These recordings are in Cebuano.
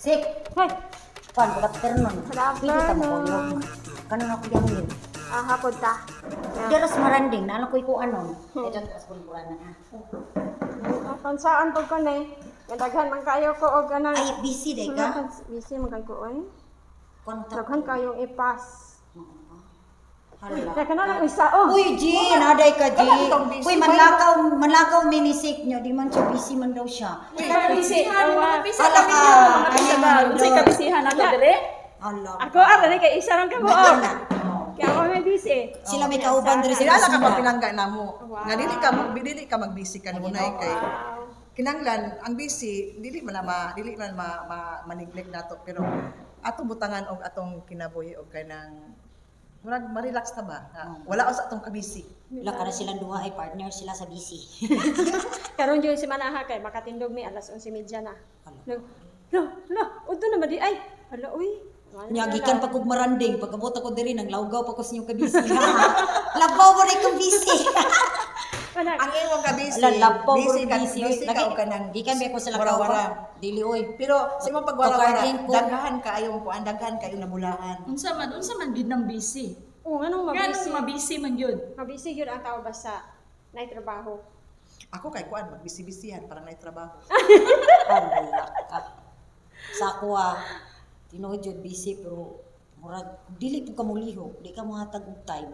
Sik! Hey, Pan, good afternoon. Good Pwede ka mo afternoon. Kanon ako yung yun. Ah, hapon ta. Deras maranding, naano ko iko anon. Ito taas pulburan na. Kung saan po ko na eh. Daghan man kayo ko og anang. Ay, busy day ka? Busy man kay ko oy. Kuan ta. Daghan kayong ipas. Hala. Teka na lang isa oh. Uy, G, naday ka, G. Wala itong busy. Uy, manlakaw, manlakaw minisik nyo. Di man siya busy man daw siya. Kabisihan, mga bisa Hala ka. Mga bisa ba? Unsay kabisihan ato dire? Hala. Ako ara ni kay isa rang kamo oh. Kaya ako may busy. Sila may kauban diri sa Sila ka kusina. pa pinangga namo. Wow. Nga dili ka magbisi kanunay kay kinanglan ang busy dili man na ma dili man ma, ma, ma-neglect nato, pero atong butangan og atong kinabuhi og kanang murag ma-relax ta ba? Nga, wala sa atong kabisi. Wala ka na silang duha ay partner sila sa busy. Karon jud si Manaha kay makatindog mi alas 11:30 na. Hala. Lo, lo, lo, udto na madi ay. Hala uy. Nya gikan pa kog maranding pagabot ako diri nang lawgaw pa ko sa inyong kabisi. Labaw mo rin kong busy. Wala. Ang imong kabisi, Ala labaw mo busy rin ka, busy. busy ka og kanang Gikan ba ko sa lakaw warawara. pa? Dili oy. Pero sa imong pagwarawara, Tukarding ko. daghan kaayong kuan, daghan kaayong nabulahan. Unsa man gid nang busy? Oh, nganong Nganong mabisi? mabisi man gyud? Mabisi gyud ang tao basta nay trabaho. Ako kay kuan magbisi-bisihan parang nay trabaho. Hala ka. Sa ako ah, tinuod jud busy pero murag dili pud ka mulihok, di ka mohatag og time.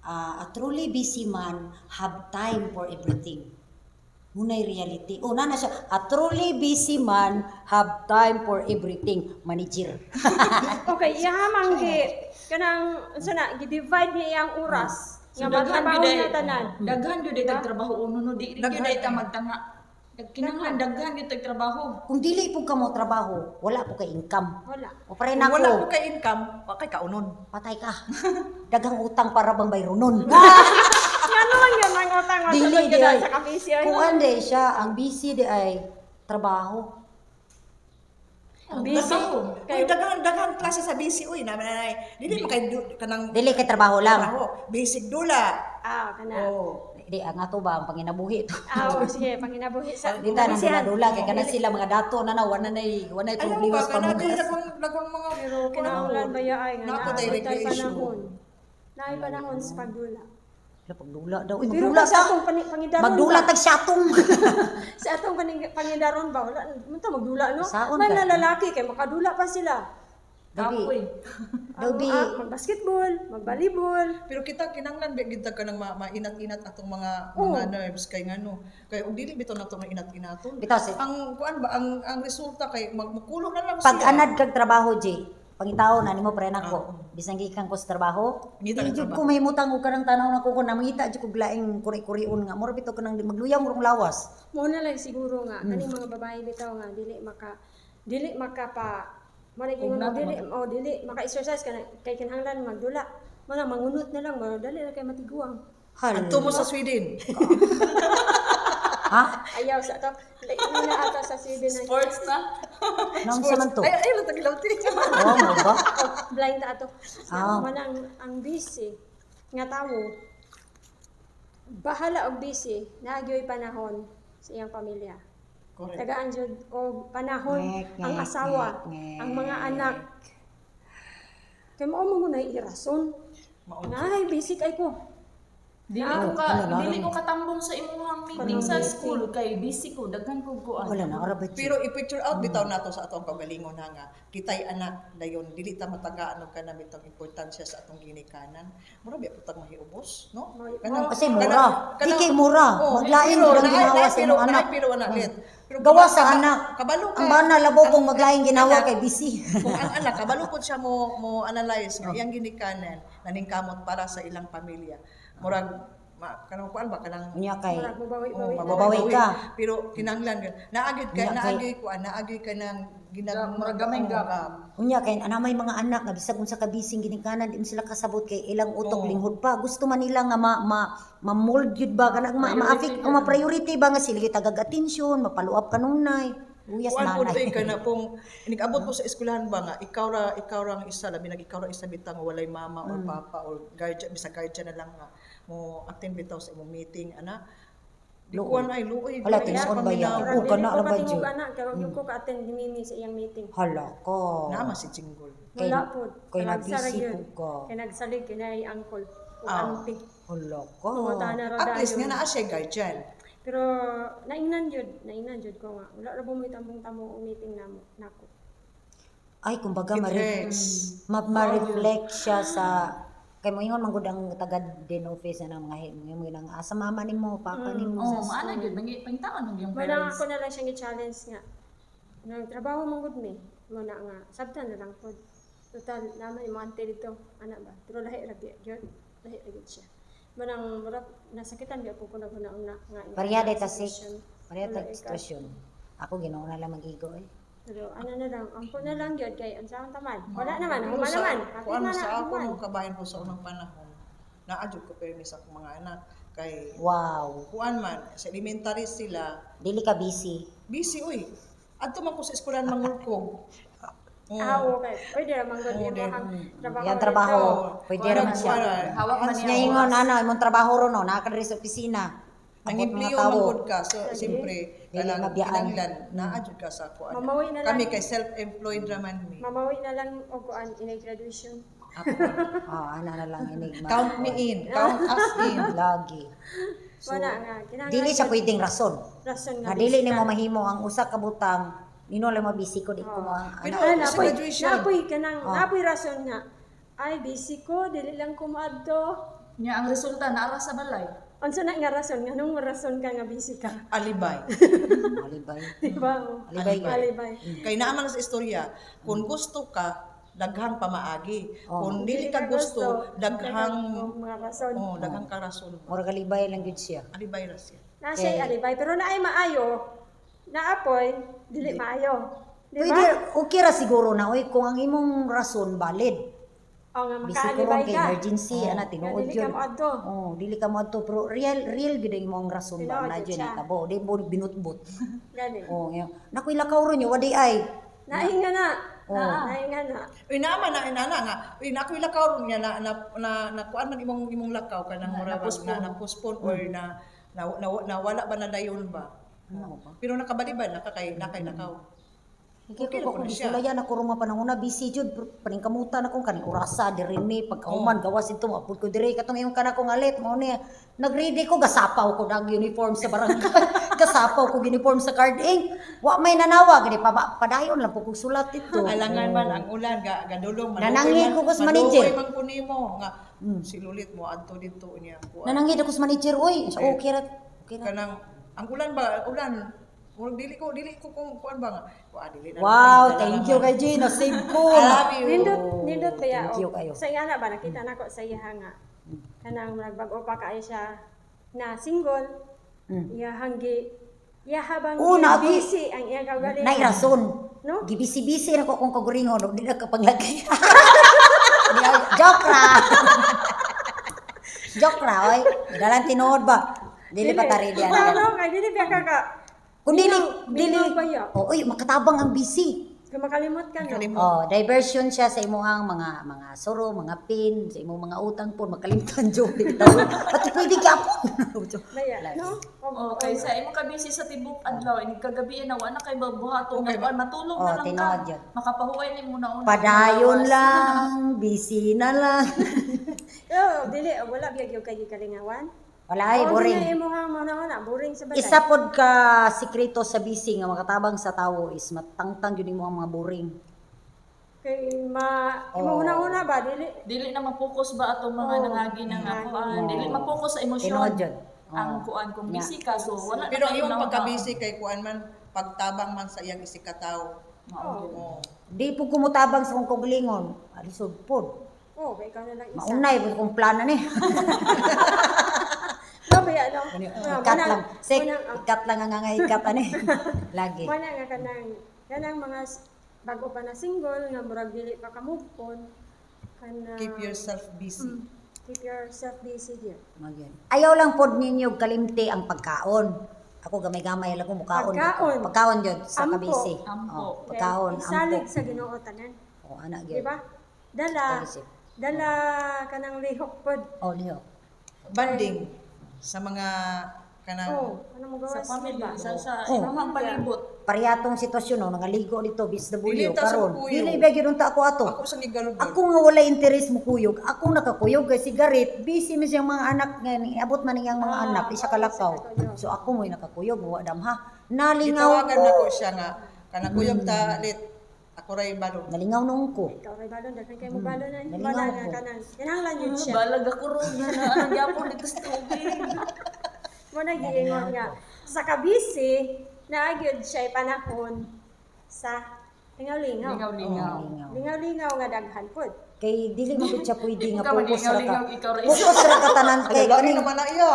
Ah, a truly busy man have time for everything. Munay reality. Oh, nana siya. A truly busy man have time for everything. Manager. Okay, iya man gi kanang unsa na gi-divide niya iyang oras So nga daghan matrabaho gyud niya ay tanan. daghan gyud ay tagtrabaho uno no di gyud Daghan ay ta ay. magtanga. Kinahanglan daghan gyud tagtrabaho. Kung dili po ka mo trabaho, wala po kay income. Wala. O pare Kung nako, wala po kay income, wa kay kaunon. patay ka. Daghang utang para bang bayronon. Ngano man gyud ang utang Dili matulog di gyud ay. sa kabisi ay. Kuan di siya, ang busy di ay trabaho. Busy. Trabaho. Uy, daghan daghan klase sa busy uy, na nay. Dili man kay kanang Dili kay trabaho lang. trabaho, basic dula. Ah, kana. Oh. Di ang ato ba ang panginabuhi to. Ah, oh, sige, panginabuhi sa Di ta nang kabisihan. dula kay kana sila mga dato na na wala nay wala nay Ayaw problema ba sa kana pamugas. daghang daghang mga Pero kinahanglan ba ya ay nga Nako naa tay tay recreation. panahon. Naay panahon sa pagdula. Wala pagdula daw. Uy, Pero magdula kung sa ta. atong pangidaron Magdula ba? tag syatong. Sa atong pangidaron ba wala man ta magdula no? Saon May ka? na lalaki kay makadula pa sila. Daw Kapoy. daw bi Ah, mag-basketball, mag-volleyball. Pero kita kinanglan ba gid ta kanang mainat-inat atong mga Oo. mga nerves kay ngano. Kay og dili bitaw nato mainat-inaton. Bitaw si Ang kuan ba ang resulta kay magmukulo na lang pag siya. anad kag trabaho J, pangitaon na nimo pre nako. Bisan gikan ko sa trabaho, Ngita dili ka jud trabaho. ko mahimutang og kanang tanaw nako kung namangita jud kog laing kuri-kurion nga mura bitaw kanang magluyaw murong lawas. Mo na lang siguro nga kaning mga babae bitaw nga dili makapa mo na Ugna ingon dili oh dili maka-exercise kana kay kinahanglan magdula. Mo na mangunot na lang mo dali na kay matiguang. Hal. Adto mo sa Sweden. Ha? Ayaw sa to. Like, na ata sa Sweden ay Sports na. Naunsa man to? Ay ay lang tagilawti. Oh, mo ba? Oh, blind ta ato. Ah. Man ang busy nga tawo bahala og busy naagyoy panahon sa iyang pamilya. Correct. Tagaan jud og panahon Ngek, ang ngek, asawa, ngek, ngek. ang mga anak. Kay mao mo na irason. Mao. Nay, busy kay ko. Dili ko ka Wala, dili ko katambong sa imuhang meeting sa school kay busy ko daghan kog kuan. Wala na ara ba J? Pero i-picture out bitaw nato sa atong kaugalingon na nga kitay anak dayon dili ta matagaan og kanang bitong importansya sa atong ginikanan. Mura biya putang mahiubos, no? Kasi mura. Di kay mura. Oh, Maglain pero jud ang ginawa sa pero imong anak. Pero anak lit. Pero Gawa sa anak. Kabalo ka. Ang bana labaw kung maglaing ginawa anak, kay busy. Kung ang anak kabalo pud siya mo mo analyze nga iyang ginikanan naningkamot para sa ilang pamilya. Murag kanang kuan ba kanang Unya kay Murag mobawi-bawi Oh, na lang. mababawi ka. Pero kinanglan gyud. Naagid ka, Unya kay- naagi kuan, naagi ka ng ginag Murag gamay gap. Unya kay ana may mga anak nga bisag unsa ka bising ginikanan di man sila kasabot kay ilang utok Oo. linghod pa. Gusto man nila nga ma ma, ma-mold gyud ba kanang ma, ma-affect o ma-priority ba nga sila gyud tagag atensyon, mapaluap kanunay. Uyas Kuan po nanay. day ka na kung inigabot po sa eskwelahan ba nga ikaw ra ang isa labi nag ikaw ra isa bitaw nga walay mama or papa or guardian, bisag guardian na lang nga mo attend bitaw sa imong meeting ana. Di kuan ay luoy. Wala, Di tinuod sa ba yan? paminaw. Oo, Dili kana ko ra ba katingog jud? ana, kay wag ko ka-attend ni Mimi sa iyang meeting. Hala ko. Nama si Jingle. Kay- Wala po. kay Nagsa ra na-busy gyud. po ka. Kay nagsalig kay naay uncle ug Ah. auntie. Hala ko. Pangutana ra At least dayon. nga naa siya guardian. Pero naingnan jud ko nga wala ra mo tambong-tambong og meeting namo nako. Ay, kumbaga It hurts. ma-reflect siya sa kay moingon man gud ang taga din office na mga mga mga asa mama nimo, papa nimo Oh, sa maana gyud mangi pangitaon ang iyong Wala parents. ako na lang siyang i-challenge nga. Nagtrabaho man gud mi. Mo na nga sabtan na lang pod. Total naman imo auntie dito ana ba. Pero lahi ra gyud gyud. Lahi ra gyud siya. Manang murag nasakitan gyud ko na una nga. Pareha day ta sik. sitwasyon. Pareha ta Wala, ikaw. sitwasyon. Ako Ginoo na lang mag-igo eh. Pero ano na lang, ampo na lang gyud kay unsa taman. Wala naman, Pero human sa- naman. Happy Kuan na sa na, ako human. mo kabahin ko sa unang panahon. Naa jud ko permi sa akong mga anak kay Wow. kuan man sa elementary sila Dili ka busy. busy uy. Adto man ko sa eskwelahan mangulkog. Oh. Ah, okay. Pwede ra man gud Oo, imo din. ang trabaho. Yan trabaho. dito. Pwede ra man siya. Hawak man niya Nya ang ingon oras. ano imong trabaho ron no, naa ka diri sa opisina. Ang Abot mga empleo tawo. man gud ka. So siyempre Dili kanang mabiyaan. kinahanglan naa jud ka sa kuan. Mamawi na lang. Kami kay self-employed ra man mi. Mamawi na lang og kuan inay graduation. Ako. Oh, ana na lang enigma. Count me in, count us in. Lagi. Wala nga kinahanglan. Dili siya pwedeng rason. Rason nga. Nga dili busy nimo ka. mahimo ang usa ka butang nino lang mabisi ko di ko mo ang Pero anak. Ah, sa napoy, graduation. napoy kanang, Oh. napoy rason nga. Ay, busy ko, dili lang ko maadto. Nya ang resulta naara sa balay. Unsa na nga rason? Nganong rason ka nga busy ka? Alibay. Alibay. Di ba? Oh. Alibay. Alibay. Kay naa man sa istorya, kung gusto ka, daghang pamaagi. Oh. Kung dili ka gusto, daghang mga rason. oh, daghang karason. Murag alibay lang gyud siya. Alibay ra siya. Na siya alibay, pero naay maayo, naapoy, dili maayo. Di ba? Pwede okay ra siguro na oy kung ang imong rason valid. O nga Busy ko ron makaalibay kay ka. emergency ana tinuod Nga dili ka yun. moadto. Oh, dili ka moadto pero real real gyud ang imong rason ba Tinuod na gyud jud siya. natabo. Di mo binutbut. Gani. Oh, ngayon. Naku ilakaw ron yo wadi ay. Nainga na. Oh. Nainga na. Uy naman na inana nga. Uy na ako'y lakaw ron niya na na na, na kuan man imong imong lakaw kanang mura Na- na na postpone or na na, na, na wala ba na dayon ba. Ano ba? Pero nakabaliban naka kay nakay lakaw. Okay, Okay ko ra ko po na siya. gisulayan ako ro mga panahon na busy jud paningkamutan akong kaning orasa diri ni pagkahuman gawas ito moapod ko diri katong imong kana ko ngalit mao ni nagready ko gasapaw ko nag uniform sa barangay gasapaw ko uniform sa card ink wa may nanawa gani pa padayon lang po kog sulat dito. Alangan man ang ulan ga gadulong Nananghi ko sa manager. Maluoy man ko nimo nga si Lulit mo adto didto niya kuan. Nanangid ako sa manager oy okay ra okay ra. Kanang ang ulan ba ulan murag dili ko kung kuan ba nga wa dili na Wow, thank you kay Gina, save ko. I love you. Nindot, nindot kaya. Thank you oh. kayo. Sa ingana ba nakita nako sa iya nga. Kanang nagbag-o pa kaayo siya na single. Iya hanggi iya habang Oo, iya naagi. busy ang iyang kaugalingon. Nay rason. No? Gibisi-bisi na ko akong kaguringon ug di na ka panglagay. Joke ra. Joke ra oy. Dalan tinuod ba? Dili pa ta ready ana. Ano kay dili ba ka ka? Kung dili Minaw- dili minaw ba ya? Oh, oy makatabang ang busy. Kung makalimot ka no. Makalimot. Oh, diversion siya sa imuhang mga mga suro, mga pin, sa imong mga utang po, makalimtan jud di kita. Pati pwede gyapon. Baya, no? Oh, kay sa imo ka busy sa tibok adlaw, inig kagabi na wa na kay buhaton Okay na kuan matulog Oh, na lang ka. tinuod yun. Makapahuway nimo na una. Padayon lang, busy na lang. Oh, dili wala biya gyud kay gikalingawan. Wala ay, Oh, boring. Dili imo hang mga na boring sa balay. Isa pod ka sikreto sa busy nga makatabang sa tawo is matangtang gyud nimo ang mga boring. Kay ma imo Oh. una-una ba dili Dili na ma-focus ba atong mga Oh. nangagi na nga kuan, dili ma-focus sa emosyon. Tinuod yun. Oh. Ang kuan kung busy ka so wala na Pero ang kayo imong nauna. pagka-busy kay kuan man pagtabang man sa iyang isikataw. Mao gyud. Oh. Di po kumutabang sa kong kaugalingon, alisod pod. Oh, kay ikaw na lang isa. Maunay po kong plano ni. No, baya no. Ikat lang. Sek, ikat lang ang nga ikat ani. Lagi. Wala nga kanang kanang mga bago pa na single nga murag dili pa ka move on kanang Keep yourself busy. Keep yourself busy here. Magyun. Ayaw lang pod ninyo kalimti ang pagkaon. Ako gamay-gamay lang ko mukaon. Pagkaon. Pagkaon jud sa Ampo. kabisi. Ampo. Oh, pagkaon, ampo. Isalig sa Ginoo tanan. Oh, ana gyud. Di ba? Dala Isip. dala kanang lihok pod. Oh, niyo. Banding sa mga Kanang Oh, ano mo Sa gawas pamilya, ba? sa Oh. imong palibot. Parehas tong sitwasyon no, nangaligo dito Dili BSW ta sa karon. kuyog. Dili ba gyud unta ako ato. Ako sa gigalog. Ako nga wala interes mo kuyog, ako nakakuyog kay sigaret, busy man siyang mga anak nga abot man niyang mga anak isa ka lakaw. So ako mo'y nakakuyog, wa damha. Nalingaw Gitawagan ko. na ko siya nga kanang kuyog ta lit. Ako ray balon. Nalingaw noon ko. Ikaw ray balon, daghan kay mo balon ay. Nalingaw Wala nga ko. kanan. Kinahanglan yun siya. Balag ako ron nga na anong yapon dito sa tubig. Mo na giingon nga sa kabisi naa gyud siya panahon sa lingaw-lingaw. Lingaw-lingaw. Nalingaw. Lingaw-lingaw nga daghan pod. Kay dili man gud siya pwede Di nga ka focus ra ka. maglingaw-lingaw, ikaw ra isa. Focus ra ka tanan kay Kay lagi kaning naman na iya.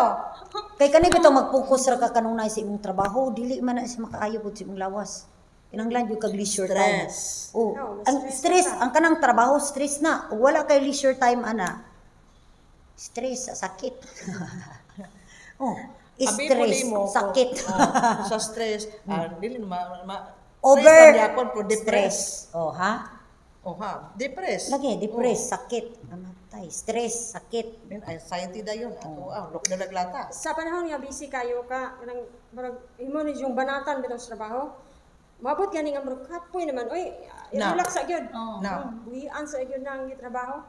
kay kani bitaw mag-focus ra ka kanunay sa imong trabaho, dili man na siya makaayo pud sa imong lawas. Kinahanglan jud kag leisure time. Stress. Oh, Oo, ang stress stress, ka. ang kanang trabaho stress na. Ug wala kay leisure time ana. Stress, sakit. Oh, Abi po stress, nimo, sakit. Oh, sa stress, dili ma, ma Over stress ang yapon pero depress. stress. Oh, ha? Oh ha, depress. Lagi depress, sakit, namatay, stress, sakit. Then anxiety dayon ato ah, lok na naglata. Sa panahon nga busy kayo ka kanang murag imo ni yung banatan bitaw sa trabaho. Mabot gani nga murag kapoy naman oy, Na. relax sa gyud. Oh. Na. Buhian sa gyud nang gitrabaho.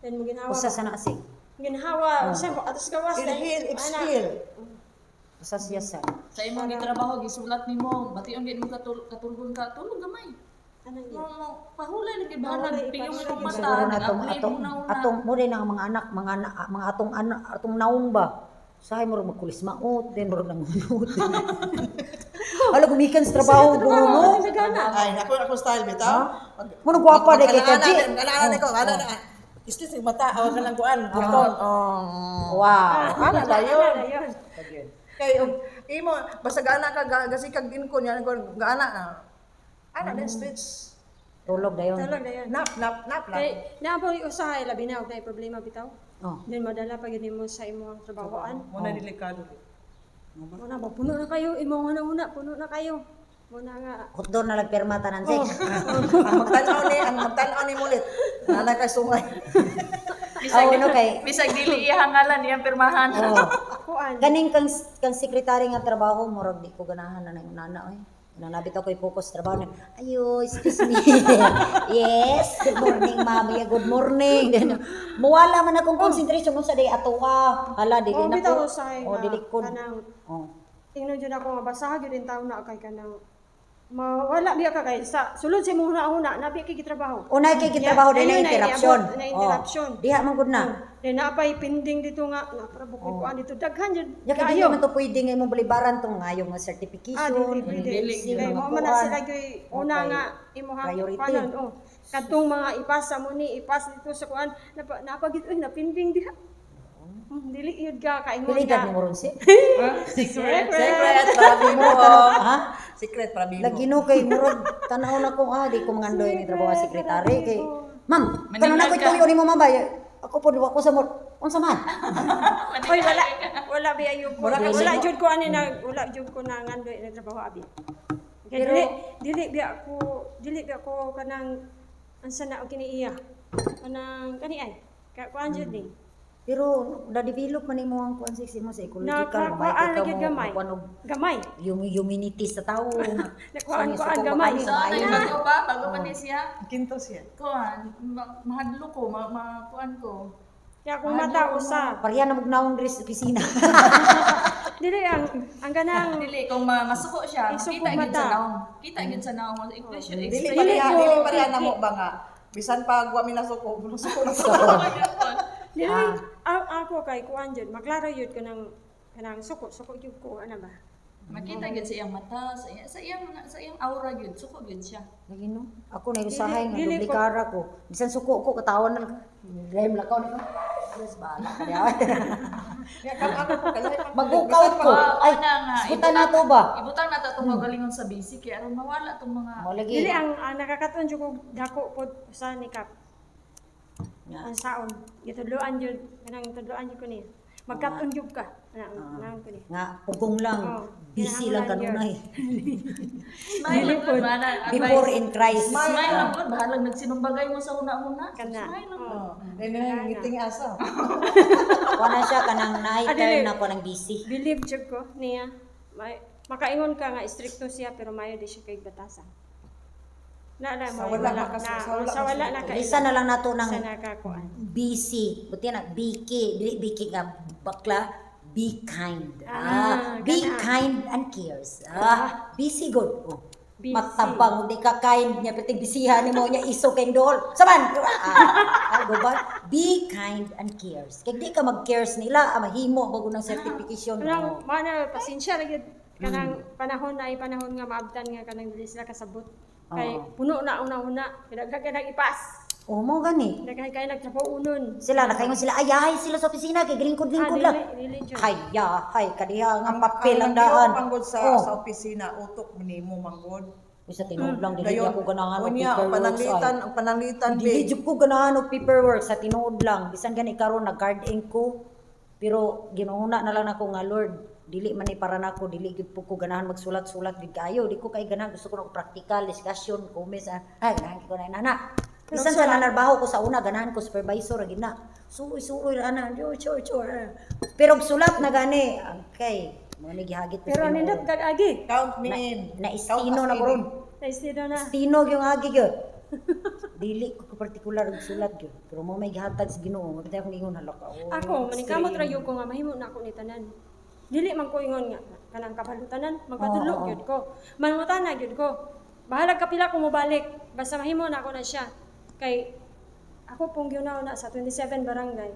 Then mo ginhawa. Usa sa naasig. Ginhawa, usa mo atos gawas. then, Inhale, ana. exhale. Usa siya sa. Sa imong gitrabaho gisulat nimo, bation gid mo katulgon ka, tulog gamay. Ana gyud. Mo mo pahulay lagi bahalag Pahulay, piyong pahulay. imong mata, Siguro na atong nag-apply atong mo na una. atong mo rin ang mga anak, mga anak, mga atong anak, atong naong ba. Sahay mo magkulis maot, then murag nangunot. Hala gumikan sa trabaho guro no. Sagana. Ay, ako ako style bitaw. Mo nang gwapa day kay Kaji. Kana ko, ana na. Istis yung mata, awag ka lang kuan. Buton. Oh. Wow. Ana dayon. Ana dayon. Kay og imo basta gaana ka gasi kag inkon yan ko gaana na. Ana din stretch. Tulog dayon. Tulog dayon. Nap nap nap lang. Kay naapong usahay labi na og naay problema bitaw. Oh. Then madala pa gyud nimo sa imong trabahoan. Mo na delikado. Muna ba puno na kayo imong una-una puno na kayo. Muna nga Hotdog na lang pirma tanan sik. Ang magtan-aw ni mulit. Nana kay sungay. Bisag, Oh, no, kay- bisag dili iya ngalan iyang pirmahan. Oh. kuan. Ganing kang kang sekretary nga trabaho murag di ko ganahan na nang nana oy. Nanabit ako i-focus trabaho na. Ayo, excuse me. Yes, good morning, ma'am. Yeah, good morning. Then, muwala man akong concentration kung sa day ato ka. Hala, dili Oh, na bitaw ko. usahay Oh, nga dili ko. kanang Oh. tingnan jud ako nga basaha gyud in taon na kay kanang mawala biya ka kay sa sulod sa imong huna-huna na biya kay gitrabaho. Unay kay gitrabaho Yeah, din na ayun na, interruption. iniabot, na interruption. Oh. Diha man gud na. Then naapay pending dito nga napara bukoy kuan dito daghan jud Ya kay dili man to pwede nga imong balibaran tong ngayong nga certification. Ah, dili pwede. Dili, Kay mga mo man na kuan. sila gyud una Okay. nga imong Priority. kuanon oh. Kadtong mga ipasa mo ni ipas dito sa kuan napa napagit uy napinding diha. Dili yun ka kaingon Pili ka. ka mo ron si. Secret. Secret para bimo. Ha? Secret para bimo. Lagi no kay murag tanaw na ko ah di ko mangandoy ni trabaho sa sekretary kay ma'am kanon Maningal ako ka. tuyo nimo ma'am ba ako po wa ko sa mo unsa man Oy wala wala biya yung ko. Wala jud ko ani na wala jud ko na ngandoy nagtrabaho abi. Kay Pero- dili dili biya ko dili biya ko kanang ansa na og kini iya. Kanang kani ay. Ka kuan jud ni. Pero na-develop man nimo ang kuan sa imo sa ecological Nakakuan may ka lagi mo gamay. kuan og Gamay. yung humanity sa tao. Nakuhaan So, kuan suko gamay. kami, So ano maayo. yung bago pa? Bago pa ni siya? Kinto siya. Kuan, mahadlo ko, ma, kuan ko. Kaya kung mata usa. Pareha na magnaong diri sa opisina. Dili ang kanang Dili kung masuko siya, Isuko makita gyud mata. sa naong. Kita gyud sa naong. Expression, Dili expression. pareha, ko- dili pareha na mo ba nga. Bisan pa wa mi nasuko, nasuko na sa. Dili ako kay kuan jud maklaro jud kanang kanang suko suko jud ko ana ba. Makita gyud sa iyang mata, sa iyang aura gyud, suko gyud siya. Lagi no. Ako na usahay nga Dili- dili ko- duplikara ko. Bisan suko ko katawan na lang. Lem lakaw na ko. Diyos bahala ka diha. Ya kam ako kalahi man. Mag-walkout ko. Ah, Ay, una nga, isgutan na to ba? Ibutang na ta itong kagalingon sa basic kay aron mawala tong mga Mo lagi. Dili ang nakakaton jud ko dako pod usa ni kap. Nga. Ang saon gitudloan jud kanang tudloan jud ko niya. Magkat-on jud ka. Ana nang ko niya. Nga pugong lang. Oh. Busy lang kanunay. Smile lang gud mana. Before in Christ. Smile lang gud, bahalag nagsinumbagay mo sa una-una. Kana. Smile lang gud. Oh, then ngiting asa. Kuha na siya kanang naay Ah, term dili. na kuha ng busy. Believe jud ko niya. May, makaingon ka nga stricto siya pero mayo di siya kay batasan. Na na Sa mo wala na, sa wala sa wala na ka. Lisa na lang nato ng sa nakakuan. busy. Buti na BK, dili BK nga bakla, be kind. Ah, Ah, be gana. kind and cares. Ah, busy good. Oh. Busy. Matabang di ka kind niya pati bisihan nimo niya iso kay dool. Saman. Ah, go ba? Be kind and cares. Kay di ka mag-cares nila, ah, mahimo bago ng certification. Kanang mana pasensya ra gyud kanang panahon na ay panahon nga maabtan nga kanang dili sila kasabot. Kay puno na una-una, daghan kay nag-ipas. Oh, mo gani. Daghan kay nagtrabaho unon. Sila nakaingon sila ayahay sila sa opisina kay lingkod-lingkod Ah, lang. dili, dili jud. Hayahay kadiha nga papel ang ang daan. Manggod sa Oh. sa opisina utok nimo manggod. Uy, sa tinuod lang, dili Dayon, ako ganahan og unya, ang paperwork. pananglitan, ay. ang pananglitan Dili be. jud ko ganahan og paperwork sa tinuod lang. Bisan gani karon nag-guard ko. Pero ginuuna na lang nako nga Lord, dili man ni para nako, dili gyud po ko ganahan magsulat-sulat gyud kayo. Di ko kay ganahan, gusto ko og practical discussion, comments, ah, ay ganahan ko na nana. Bisan sa nanarbaho ko sa una, ganahan ko supervisor ra gid na. Suoy suoy ra ana, chur chur chur. Pero og sulat na gani, okay. Mo ni gihagit ko sa Pero Ginoo. nindot kag agi. Count me in. Na Count istino us na in. ko ron. Naistino na. Stinog yung agi gyud. Dili ko partikular og sulat gyud. Pero mo may gihatag sa Ginoo, mabitay akong ingon halak ako. Ako maningkamot ra gyud ko nga mahimo na ako ni tanan. Dili man ko ingon nga kanang kabalutanan, magpadulog Oo. gyud ko. Mangutana gyud ko. Bahalag kapila ko mobalik, basta mahimo na ako na siya. Kay ako pong gyunaw na sa 27 barangay.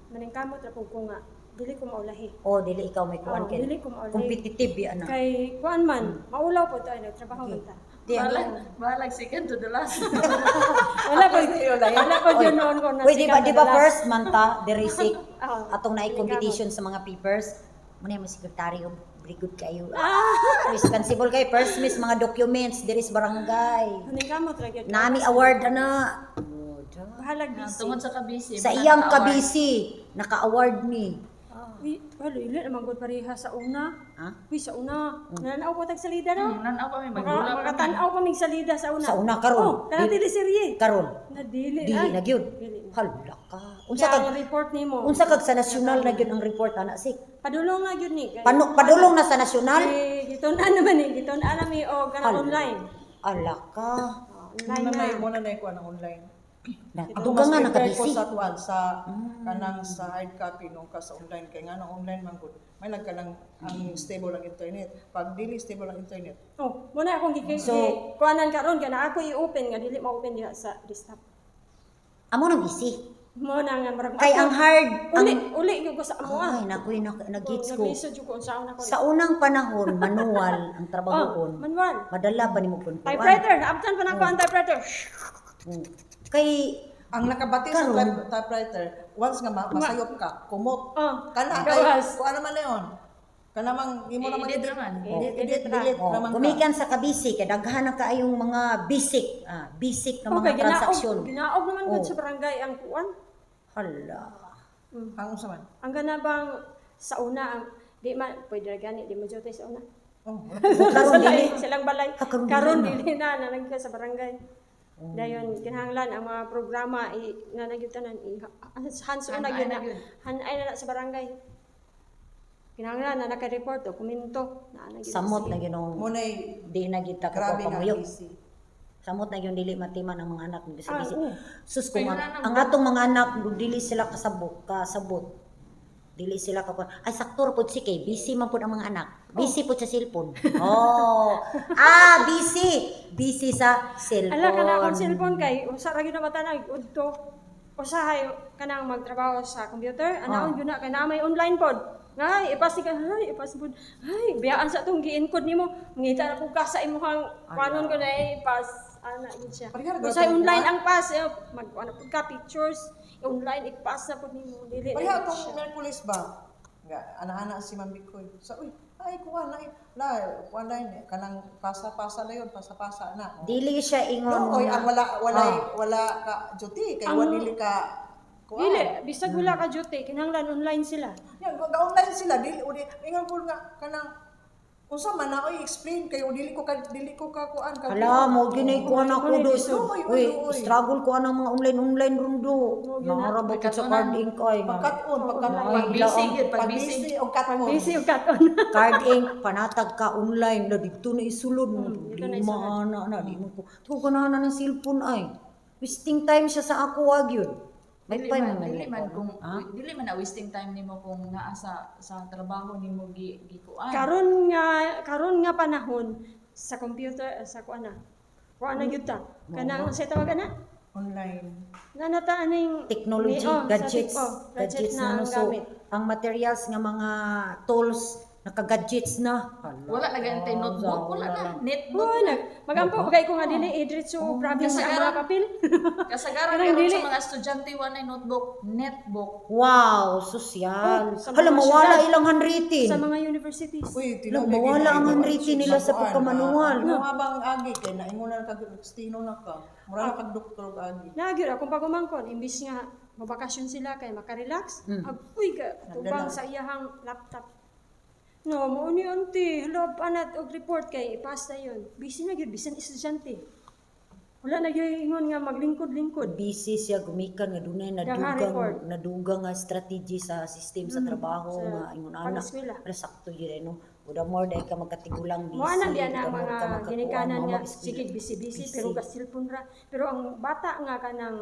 Maningkamot ra pud ko nga dili ko maulahi. Oh, dili ikaw may kuan Oo, kay. dili ko maulahi. Competitive bi ana. Kay kuan man, maulaw po to ay nagtrabaho man ta. Di ang Bahalag, bahalag second to the last. Wala po yun noon ko na Uy, di ba sikat di ba na last. first man ta diri sick Oo. atong naay competition sa mga papers. Muna yung sekretary very good kayo. Responsible kayo first miss mga documents diri sa barangay. Maningkamot ra gyud. Nami award ana. Oh, da. Bahalag busy. Tungod sa kabisi. Sa iyang kabisi naka-award ni. Uy, wala, ili naman gud pareha sa una. Ha? Uy, sa una. Nananaw po tag salida no? Nanaw kami Maka, magdula kami. makatanaw kami salida sa una. Sa una karon. Oh, kanang teleserye. Karon. Na dili. Dili ay. na gyud. Dili na. Hala ka. Unsa Kaya kag ang report nimo. unsa kag sa nasyonal na gyud ang report ana sik? Padulong na gyud ni. Kay- Pano padulong na sa nasyonal? Eh, gitun-an naman eh. Gitun-an na mi og kanang Hala. online. Ala ka. Oh, online Muna na. na muna na ko ang online. Na, Ako duga mas nga prefer ko nakabisi. sa tuwan sa kanang sa hard copy nung ka sa online kay nga ang online man gud may lang kanang ang stable ang internet. Pag dili stable ang internet, Oh, muna akong gikay. So- So, kuanan karon kay na ako i-open nga dili ma-open diha sa desktop. Amo nang busy. Mo na nga murag Kay ang hard ang uli uli gyud ko sa amo ah. Ay, naku, nag-gets ko. Naglisod jud ko unsaon ako. Sa unang panahon, manual ang trabaho Oh, kon. manual. Madala pa nimo puntuan. Typewriter, naabtan pa na ako ang typewriter. Kay ang nakabati sa Karon. typewriter, once nga masayop ka, kumot. Oh, Kana kay gawas. kuan naman na yon. Kana mang imo naman I-edit naman. Edit, edit, delete oh, naman ka. gumikan sa kabisi kay daghan na kaayong mga basic, ah, basic na mga Okay, ginaog, transaksyon. ginaog naman gud Oh. sa barangay ang kuan. Hala. Ang unsa man? Ang gana bang sa una ang di man pwede ra gani di mo jud sa una. Oh. Karon dili. Silang balay. Ah, karon Karon dili dili na nanag sa barangay. Dayon kinahanglan ang mga programa i nga nagyutanan i hands on na Hanay gyud na na. gyud. Hanay na na sa barangay. Kinahanglan na naka-report dokumento na na gyud. Samot na ginoo. Mo nay Di na kita grabe nga kapamuyo. busy. Samot na yung dili matiman ang mga anak bisa Ah, busy. oo. Sus kung Kaya ang atong mga anak dili sila kasabot, kasabot. Dili sila ka ay sakto ra pud si kay busy man pud ang mga anak. Busy pud sa cellphone. Oh. Ah, busy. Busy sa cellphone. Ala kana akong cellphone kay usa ra gyud na mata nag udto. Usahay kanang magtrabaho sa computer, anaon gyud na kay naa may online pod. Nga ay ipas ni ka, ay ipas pod. Ay biyaan sa tong gi-encode nimo, mangita na pud ka sa imong kuanon ko na ipas ana gyud siya. Pareha ra Usahay gyud online kuan. ang pass, eh, mag ano pud ka pictures, online ipas na pud nimo dili na Pareha gyud atong siya. Merkulis ba? Nga ana-ana si Ma'am Bikoy. Sa uy, ay kuan na la kuan na yun, eh. Kanang pasa-pasa na yun, pasa-pasa na. Oh. Dili siya ingon. No, oy, ang wala wala Ah. wala ka duty kay Ang- wala dili ka kuan. Dili, bisag wala ka duty, kinahanglan online sila. Yan, ga online sila dili uli ingon po nga kanang Unsa man na oy, explain kayo, dili ko ka kuan ka. Hala, mo ginay ko anak ko do. Uy, Uy, uy, uy. Struggle ko anang mga online online rundo. Naara ba sa card ink ay nga. Pagkat-on, pagkat-on. Ay, Pag busy gyud, pag Pag busy. busy og kat-on. Busy og katon. Card ink panatag ka online na didto na isulod mo. Dito na Problema ana na di mo ko. Tuko ka na ng cellphone ay. Wasting time siya sa ako wag yun. May Dili time man, man dili man ko. kung dili man na wasting time nimo kung naa sa trabaho nimo gi gikuan. Karon nga panahon sa computer, eh, sa kuan na. Kuan na gyud ta. Kanang unsay tawag ana? Online. Nanata aning Technology, oh, sa gadgets, oh, gadgets na na, no. ang So, gamit. ang materials nga mga tools naka-gadgets na. Hala. Wala na ganitay notebook, wala na. Netbook. Uy, magampo pa kay ko nga dili idritso problem sa mga papel. Kasagaran Kanang karon dili. sa mga estudyante wala notebook, netbook. Wow, sosyal. Oh, sa Hala, mga mawala syudad. ilang handwritten. Sa mga universities. Uy, Hala, tinuod mawala ang handwritten nila sa pagkamanual. Ano nga bang agi kay naingon na kag 16 na ka. Mura na kag doktor og agi. Nagyud akong pagumangkon imbis nga mabakasyon sila kay makarelax, agoy ka tubang sa iyahang laptop. No, mo ni auntie, hala anat og report kay ipas na yun. Busy na gyud bisan estudyante. Wala na gyud ingon nga maglingkod-lingkod. Busy siya gumikan nga dunay Daghan nadugang report. nadugang nga strategy sa system sa trabaho Sa nga ingon ana. pag-eskwela. Pero sakto yun eh, no. Uda more dahil ka magkatigulang busy. Mo ana diyan the ang more mga ka magkakuan, ginikanan mo nga mag-eskwela. sige busy-busy Busy. pero ga cellphone ra. Pero ang bata nga kanang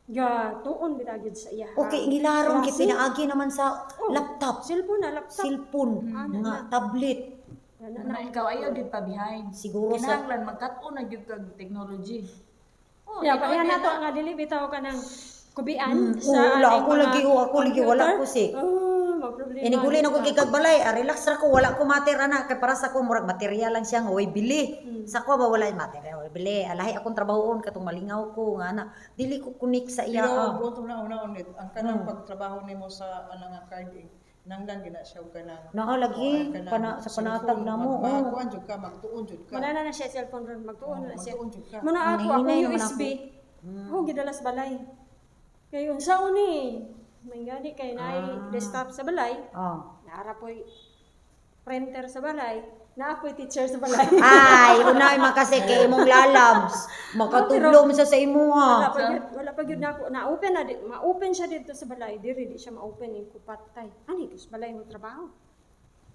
ga tuon bitaw gyud sa iya. Okay, ngilaron kay Klase. pinaagi naman sa Oh, laptop, Cellphone na laptop. cellphone, mga tablet. Ana na. Na ikaw ayaw gyud pa behind. Siguro sa Kinahanglan magkat-on na gyud kag technology. Oh, Ya, tinuod kaya na na to nga dili bitaw ka ng kubian sa oo, wala ating ako mga lagi, oo, ako lagi, wala computer. ko si. Oh, magproblema. Iniguli na ko gikag balay, ah, relax ra ko, wala ko mater ana kay para sa ko murag material lang siya nga way bili. Sa ko ba wala material, way bili. Alahi akong trabahoon katong malingaw ko nga ana. Dili ko kunik sa iya. Pero Ah. buot na una ulit ang kanang pagtrabaho nimo sa ana nga card ink nanglang gina siya og kanang Naa lagi kanang pana sa panatag cellphone, namo. Oh. Magkuan jud ka, magtuon jud ka. Wala na na siya cellphone ron, magtuon na siya. Magtuon jud ka. Muna ako, Nahinay akong naman USB. Ako gidala sa balay. Kay unsa uni? May gani kay naay desktop sa balay, Oh. naara po'y printer sa balay, naa po'y teacher sa balay. Ay, unay man kasi kay imong lalabs. Makatudlo man sa imuha. Wala pa gyud na ako. Na-open na di, ma-open siya dito sa balay. Diri di siya ma-open yung kupatay. Ani ko sa balay mo trabaho.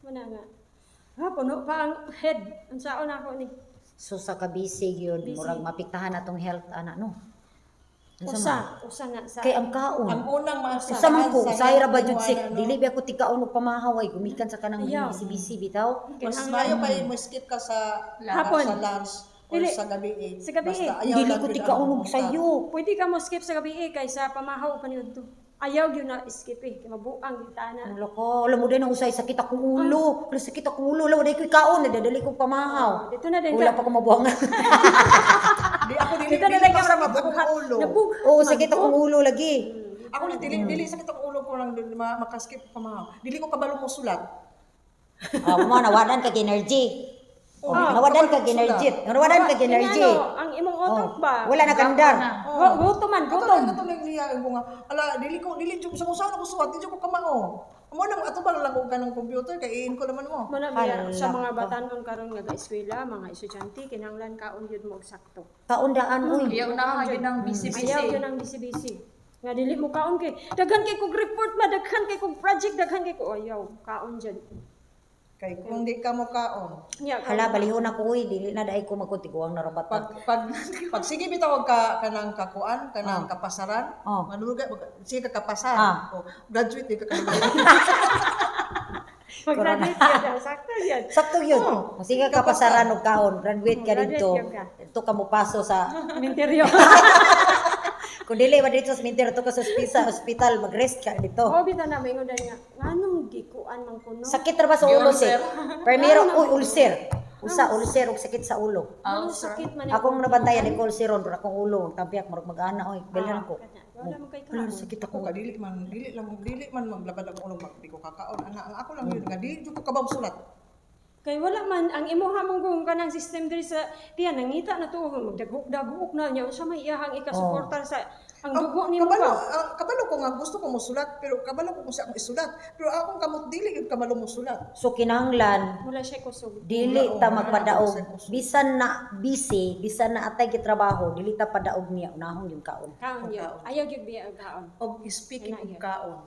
Wala nga. Ha, puno pa ang head. Ang saon ako ni. So sa kabisig yun, Busy. murag mapiktahan atong health ana no. Unsa man? Usa, usa na sa Kay ang kaon. Ang unang maasa. Usa man ko, usahay ra ba jud sik. Dili ba ako tikaon og pamahaw ay gumikan sa kanang Ayaw. busy-busy bitaw. Mas maayo kay mo skip ka sa Hapon. sa lunch or Dili. sa gabi eh. Sa gabi Basta eh. ayaw Dili lang ko jud ang tikaon og buta. sayo. Pwede ka mo skip sa gabi eh, kaysa pamahaw pa niyo. Ayaw gyud na skip eh, kay mabuang gyud ta na. Wala ko, alam mo din ang usay sakit akong ulo. Wala sakit akong ulo, wala day ko'y kaon, nadadali kong pamahaw. Dito na din Wala ka. pa ko mabuhangan. Di ako dili Dito na dili din ka masakit akong mabuhat. ulo. Nabughat Oo, man sakit ko. akong ulo lagi. Ako ni dili dili sakit akong ulo ko lang dili makaskip pa mga. Dili ko kabalo mo sulat. Ah, mo nawadan kag energy. Oh, Oh, nawadan kag energy. Nawadan kag Kini energy. ano, ang imong utok Oh, ba? wala na kandar. Gutom man, Ato gutom. lang ato lang niya ang bunga. Ala dili ko dili jud sa usaw na ko suwat, di jud ko kamao. Amo nang ato ba lang og kanang computer kay iin ko naman mo. Muna biya sa Hala mga ka. batanon karon nga ga-eskwela, mga estudyante kinahanglan kaon gyud mo og sakto. Kaundaan uy. Ayaw na gyud ang busy-busy. Ayaw gyud ang busy-busy. Nga dili mo kaon kay daghan kay kog report ma, daghan kay kog project, daghan kay ko ayaw kaon jud. Kay kung di ka mo kaon, Nya Hala balihon ako uy, dili na dai ko magkuntiguang na rabata. pag sige bitaw ka kanang kakuan, kanang kapasaran, Oh. manurga sige ka kapasar. Ah. Oh, graduate di ka kalugar. Pag-graduate yun, ah, sakto yun. Sakto yun. Oo. Sige ka pasaran og kaon, graduate ka Graduate dito. yun ka. Dito ka mo paso sa Minteryo. kung dili ba dito sa minter to ka sa ospital, ospital mag-rest ka dito. Oo, bitaw na maingon nga nganong gikuan man kuno. Sakit ra ba sa ulo si? Ulcer. Primero, uy, ulcer. Usa ulcer og sakit sa ulo. Anong sakit man Akong nabantayan ni ulcer ron, pero akong ulo, tampiak murag mag-ana oy, bilhan ko. Wala man kay Wala kaon. sakit Ako ako. ka dili lang maglabad ang ulo mag di ko kakaon. Ana ang ako lang yun nga dili jud ko kabaw sulat. Kay wala man ang imuha mong kung kanang system diri sa tiyan nangita na tuo magdagok-dagok na niya unsa may iyahang ikasuportar sa ang dugo nimo kabalo, ba. Kabalo ko nga gusto ko mosulat, pero kabalo ko kung sa akong isulat. Pero akong kamot dili gyud kabalo mosulat. So kinahanglan Wala siya kusog. dili Wala, ta wala magpadaog, na ako sa bisan na busy, bisan na atay gitrabaho, dili ta padaog niya, unahon yung kaon. Kaon yun. Ayaw gyud biya ang kaon. Og speaking Wala of yun. kaon,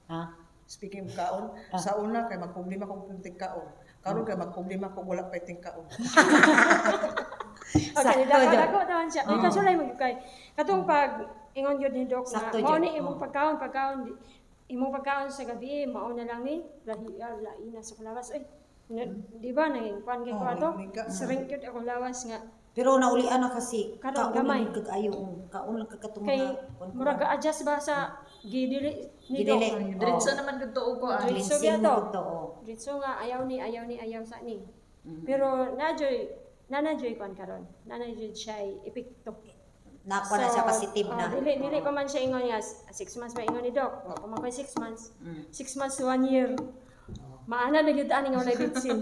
Ha? speaking of kaon, sa una kay magproblema kog kunting kaon. Karon kay magproblema kog wala pa ting kaon. Okay, Sakto dako jud. dako naman siya. Ay kasulay mo gyud kay katong pag ingon gyud ni Doc na Sakto mao jud. ni imong pagkaon pagkaon imong pagkaon sa gabi mao na lang ni lahi laina sa lawas ay na, di ba nang kuan kay ko Oh, ato nika. shrink gyud akong lawas nga Pero naulian na kasi Karon, kaon gamay. lang kag ayo, kaon lang kag katong kay mga kuan-kuan. murag adjust ba sa gidili ni Doc. Gidili. Diretso naman gud tuo ko ah. Diretso Cleansing biya to. mo to. Oh. Diretso nga ayaw ni ayaw sa ni. Pero na joy na joy kuan karon. Na joy siya epekto. Nakuha na siya, positive na. Dili dili pa man siya ingon nga 6 months pa ingon ni Doc. Wa pa man koy 6 months. 6 months to 1 year. Maana na gyud ani nga walay bitsin.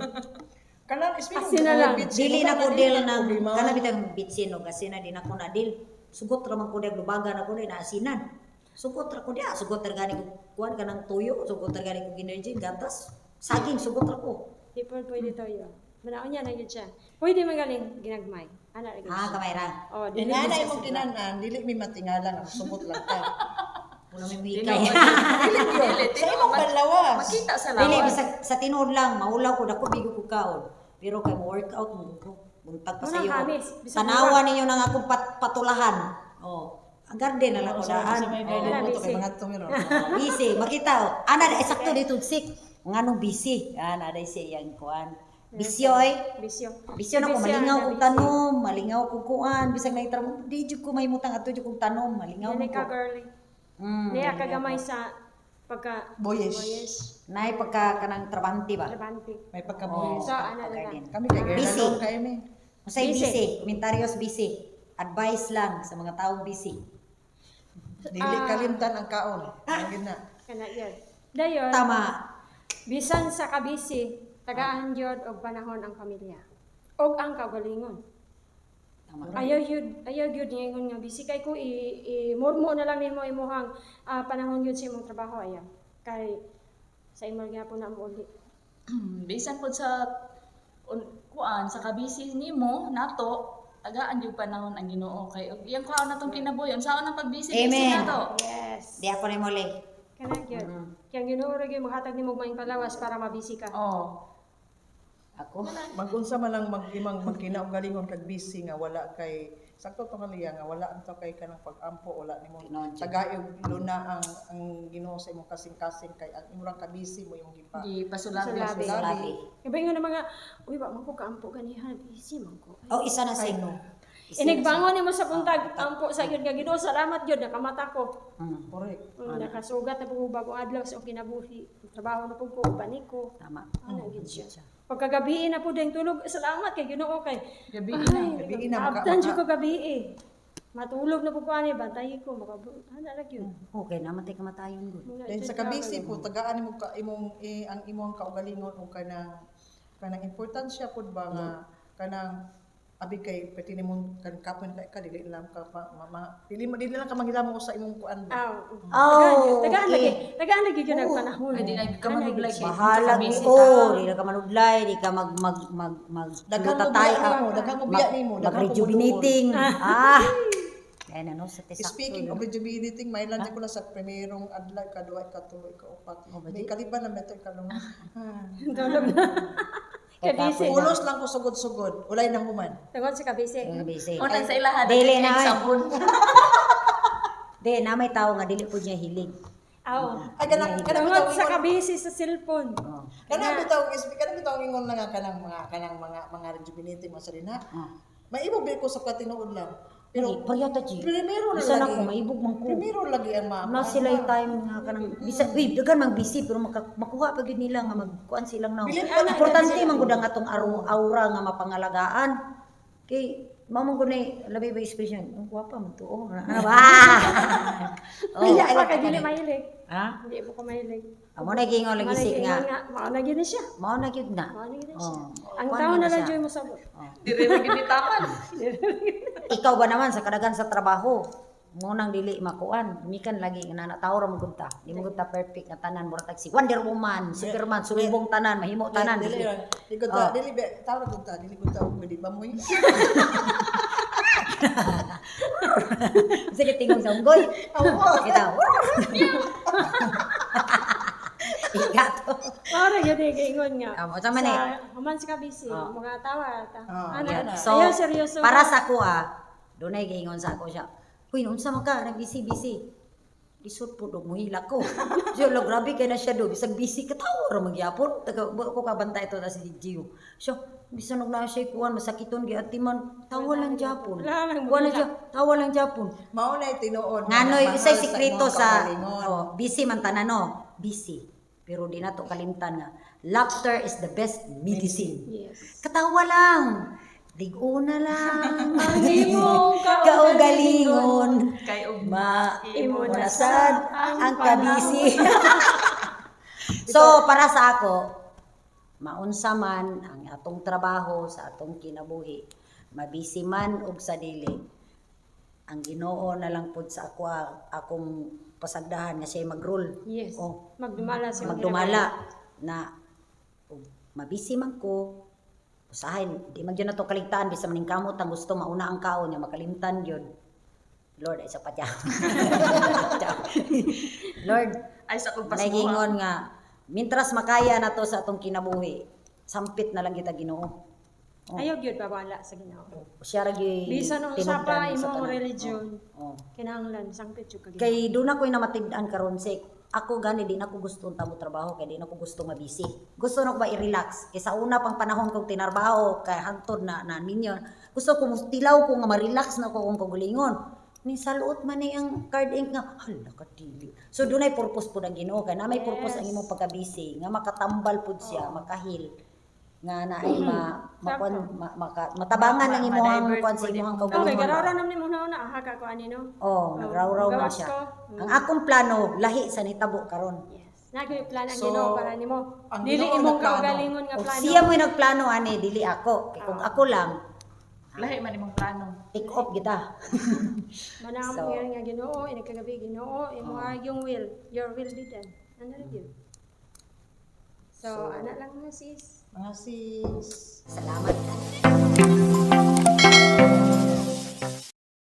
Kanang speaking Asin na lang. bitsin, Dili na ko wala deal na ng problema. kana bitang bitsin og asina di na ko na deal. Sugot ra man ko diag lubagan ako na asinan. Sugot ra ko dia, sugot ra gani ko kuan kanang tuyo, sugot ra gani ko energy, gatas, saging sugot ra ko. Di pa pwede toyo. Manaon niya na gyud siya. Pwede magaling ginagmay. Ana ra gyud Ah, siya. kamay ra. Oh, dili Inana gyud siya imong sobra. kinan-an, dili mi matingala nga sumot lang ka. Wala may Dili, mikay. Dili gyud. Dili, Sa imong panlawas. Makita sa Dili lawas. bisag sa tinuod lang, maulaw ko dako bigo ko kaon. Pero kay mo workout mo ko buntag pa sa Muna iyo. kamis, bisag Tanawa duha. ninyo nang akong patulahan. Oh, ang garden na lang ko daan. Sa may Oh. garden. Wala, Mo to kay busy. mga tumiro. Busy, makita oh. Ana di sakto dito sik. Nganong busy? Ana dai siya iyang kuan. Bisyo eh. Bisyo. Bisyo na ko Bisyo, malingaw ana, kog bisyo. tanom, malingaw kog kuan, bisag naitramo di jud ko mahimutang ato jud kog tanom, malingaw Dili man ka ko. girly. Niya kagamay sa pagka Boyish. boyish. Nay pagka kanang trabante ba? Trabante. May pagka-boyish. So ana na lang. Garden. Kami kay girl Busy. alone kay mi. Unsay Busy. busy? Komentaryos busy. Advice lang sa mga taong busy. Dili kalimtan ang kaon. Ang gina. Kana yun. Dayon, Tama. bisan sa kabisi, tagaan gyud og panahon ang pamilya og ang kaugalingon. Tama. Ayaw gyud ingon nga busy kay ko i murmo na lang nimo imuhang panahon gyud sa imong trabaho ayaw. Kay sa imo gyapon na mo uli. Bisan pod sa kuan sa kabisi nimo nato tagaan yung panahon ang Ginoo kay og iyang kaon natong kinabuhi unsaon ang pagbisi busy Amen. nato. Yes. Di ako ni mole. Kana gyud. Kaya ang Ginoo ra gyud maghatag nimo og maayong palawas para mabisi ka. Oh. Ako. Magunsa man lang mag imang magkinauggalingon kag busy nga wala kay sakto to kaliya nga wala anto kay kanang pag-ampo, wala nimo Tinuod jud. tagay og luna ang Ginoo sa imong kasing-kasing kay ang imong kabisi mo imong gipa. Di pasulabi. Pasulabi. Sulabi. Iba nga na mga, uy, wa man ko kaampo ganihan, busy man ko. Oh, isa na sig. Inigbangon nimo sa buntag, ampo sa gyud nga Ginoo, salamat gyud nakamata ko. Correct. Nakasugat na po bagong adlaw sa akong kinabuhi. Trabaho na po ko, uban ko. Tama. Ana gyud siya. Pagkagabi na po ding tulog, salamat kay Ginoo kay. Gabi na. Gabii na, Abtan jud ko gabi eh. Matulog na po ko ani, bantay ko maka ana ra gyud. Okay, naman tayo kamatayon gud. Muna Then jud sa ka, kabisi po tagaan nimo ka imong eh, ang imong kaugalingon og kanang kanang importansya pud ba nga kanang abi kay pwede nimong kan kapoy na kay ka dili lang ka pa, ma, ma, dili dili lang ka manghilamo sa imong kuan ba. Aw. Oh, Tagaan okay. lagi. Tagaan lagi gyud ang panahon. Ay, di na ka Ana manudlay gyud siya. kay Bahala kabisi ko, ta. di na ka manudlay, di ka mag mag mag mag Daghang mo lutatay, biya nimo, daghang mo biya nimo, mag daghang mo rejuvenating. Ah. Kaya na no sa tisakto. Speaking of rejuvenating, may lang ko na sa primerong adlaw, ikaduha, ikatulo, ikaupat. May kaliban na meto ikalungan. Ah. Tulog na. Kabisi. Pulos lang ko sugod-sugod, ulay nang human. Tungod sa kabisi. Busy. Unang sa ilaha Dili na, ay. sabon. Di na may tao nga dili po niya hilig. Aw. Ay kanang kanang Tungod bitaw sa ingon, kabisi sa cellphone. Oh. kanang bitaw ingon lang nga kanang mga kanang mga mga rejuvenating mga sarina. Ah. Maibog bil ko sa katinuod lang. Pero Pero paryata ji. primero na Bisan lagi. ako maibog man ko. Primero lagi ang mga Na sila yung time nga kanang bisa uy daghan mang busy pero makuha pa gyud nila nga magkuan silang now. Bilin pa na- Importante man gud ang atong aura nga mapangalagaan. Kay mao man gud ni labi ba expression, ang gwapa man to. Oh, ano ba? Oh, Iya pa kay dili mahilig. Ha? Hindi mo ko mahilig. Amo na giingon lagi Mao na sik nga. giingon nga, mao na gyud ni siya. Mao na gyud na. Mao na gyud ni siya. Oh. Ang Kuan tao gyud na lang siya. jud mo sabot. Dire mo ginitaman. Ikaw ba naman sa kadagan sa trabaho? Mo nang dili makuan, mikan lagi nga nana tao ra mo gud ta. Di mo gud ta perfect nga tanan, mura tag si Wonder Woman, Superman, sulubong tanan, mahimo tanan. Dili Dili. dili ko ta, dili be, tao ra gud ta, dili gud ta og di ba mo. Sige, tingog sa unggoy. Kita. Ikato. Mao ra gyud ni giingon nga. Ah, mo sama ni. Sa human sa kabisi, Oh. mga tawa ta. Oh, Ana, Yan. So, ayaw seryoso. para sa ako ah, dunay giingon sa ako siya. Uy, unsa man ka, nag busy busy. Lisod po do muhila ko. Siya lo grabe kay na siya do, bisag busy ka tawo ra magyapon. Taga ba ko kabanta ito ta si Gio. Siya bisan og naa siya kuan masakiton gi atiman, tawa lang japon. Wala lang Kuan lang siya, tawa lang japon. Mao na tinuod. Nganoy mahal usay sa sikreto imong sa kaugalingon. oh, busy man tanan no, busy. Pero di na to kalimtan nga laughter is the best medicine. Yes. Katawa lang. Dig-una lang. Ang imong kaugalingon. Kay og Ma Imo imo na sad ang ang kabisi. So para sa ako, maunsa man ang atong trabaho sa atong kinabuhi, mabisi man og sa dili, ang Ginoo na lang pud sa ako akong pasagdahan nga siya mag-rule. Yes. Oh, Magdumala siya. magdumala na og mabisi man ko, usahay di man gyud nato kaligtaan bisa maning kamot ang gusto mauna ang kaon nya makalimtan gyud. Lord ay sa patya. Lord, ay sa kong pasmuha. nagingon nga mintras makaya na to sa atong kinabuhi, sampit na lang kita Ginoo. Oh. Ayaw gyud babala sa Ginoo. Siya ra gyud Bisan unsa tinubdan pa sa imong tanan. religion. Oh. Oh. Kinahanglan sangpit jud ka Ginoo. Kay doon ako'y namatig-an karon sik. Ako gani di na ko gusto unta mo trabaho kay di na ko gusto mabisi. Gusto na ko ba i-relax. Kay sa una pang panahon kong tinarbaho kay hantod na na ninyo. Gusto ko tilaw ko nga ma-relax na ko akong kaugalingon. Ni saluot man ni ang card ink nga hala ka dili. So dunay purpose pud ang Ginoo kay na may purpose ang imong pagkabisi nga makatambal pud siya, makahil nga naay ma, makuan, ma, maka, matabangan ang imong Ma-divert kuan sa pud imong imong- Okay, kaugalingon. garawraw naman nimo na una aha ka ko ani no. Oh, nagrawraw man gawas siya. ko. Ang akong plano lahi sa nitabo karon. Yes. Nagay plan ang So, Ginoo para nimo. ang Dili Ginoo imong nagplano. kaugalingon nga O plano. siya mo'y nagplano ani, dili ako. Kay kung ako lang, Lahi man imong plano. take off kita. Manang So- so, nga Ginoo, ini kagabi Ginoo, imo yung will, your will be done. Ano ra gyud? So, ana lang na sis. Mga sis. Salamat.